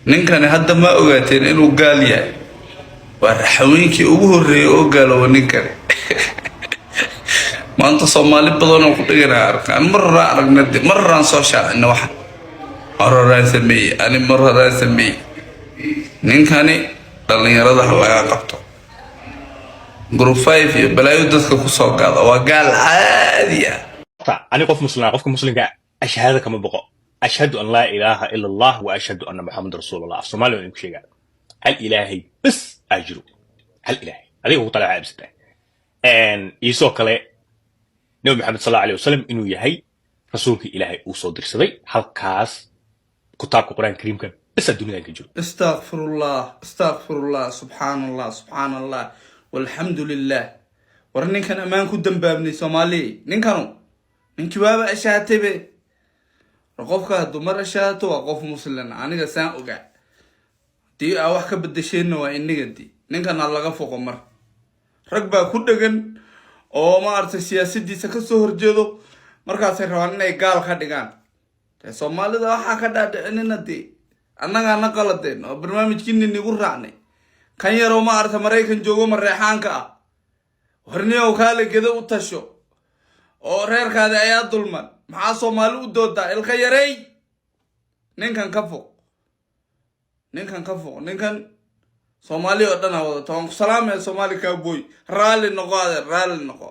Ninkani hadda ma ogaateen inuu gaal yahay? Waa Raxaweenkii ugu horreeyay oo gaalooba ninkani. Maanta Soomaali badanoo ku dhiganaa arkaan. Mar horaan aragna de, mar horaan soo shaacina. Waxan mar horaan sameeyey ani, mar horaan sameeyey. Ninkani dhallinyarada ha laga qabto. Group five iyo balaayo dadka kusoo gaada, waa gaal caadi ah. Ani qof muslim, qofka muslimka ashhaada kama boqo. أشهد أن لا إله إلا الله وأشهد أن محمد رسول الله. Af Soomaali waan ku sheegaa, hal Ilaahay bas aa jiro, hal Ilaahay adiga ugu talaca aabsata iisoo kale Nabi Maxamed sal Allahu alayhi wasalam inuu yahay rasuulkii Ilaahay uu soo dirsaday. Halkaas kitaabka Qur-aanka Kariimka bas aa dunidan ka jiro. Astaqfirullah, astaqfirullah, subxaan Allah, subxaan Allah, walxamdu lilah. War ninkan ammaan ku dambaabnay, Soomaali. Ninkanu ninkii waaba ashaataybe. War qofka hadduu mar ashaato, waa qof muslin. Aniga saan ogaa, haddii aa wax ka bedesheenna waa iniga. Di ninkan ha laga foqo. Mar rag baa ku dhegan oo maaragtay siyaasadiisa kasoo horjeedo, markaasay rabaan inay gaal ka dhigaan. Dee Soomaalida waxaa ka dhaadhicinina. Dee annagaa na qaladeen oo barnaamijkiini nigu raacnay. Kan yaroo maaragta Maraykan joogo, Mareexaanka ah, warniyow, kaale geda u tasho oo reerkaadi ayaa dulman. Maxaa Soomaali u doodaa? Ilka yarey, ninkan ka foq, ninkan ka foq. Ninkan Soomaali oo dhan ha wadato. Waan ku salaamaya, Soomaali cowboy. Raalli noqo, adeer, raalli noqo.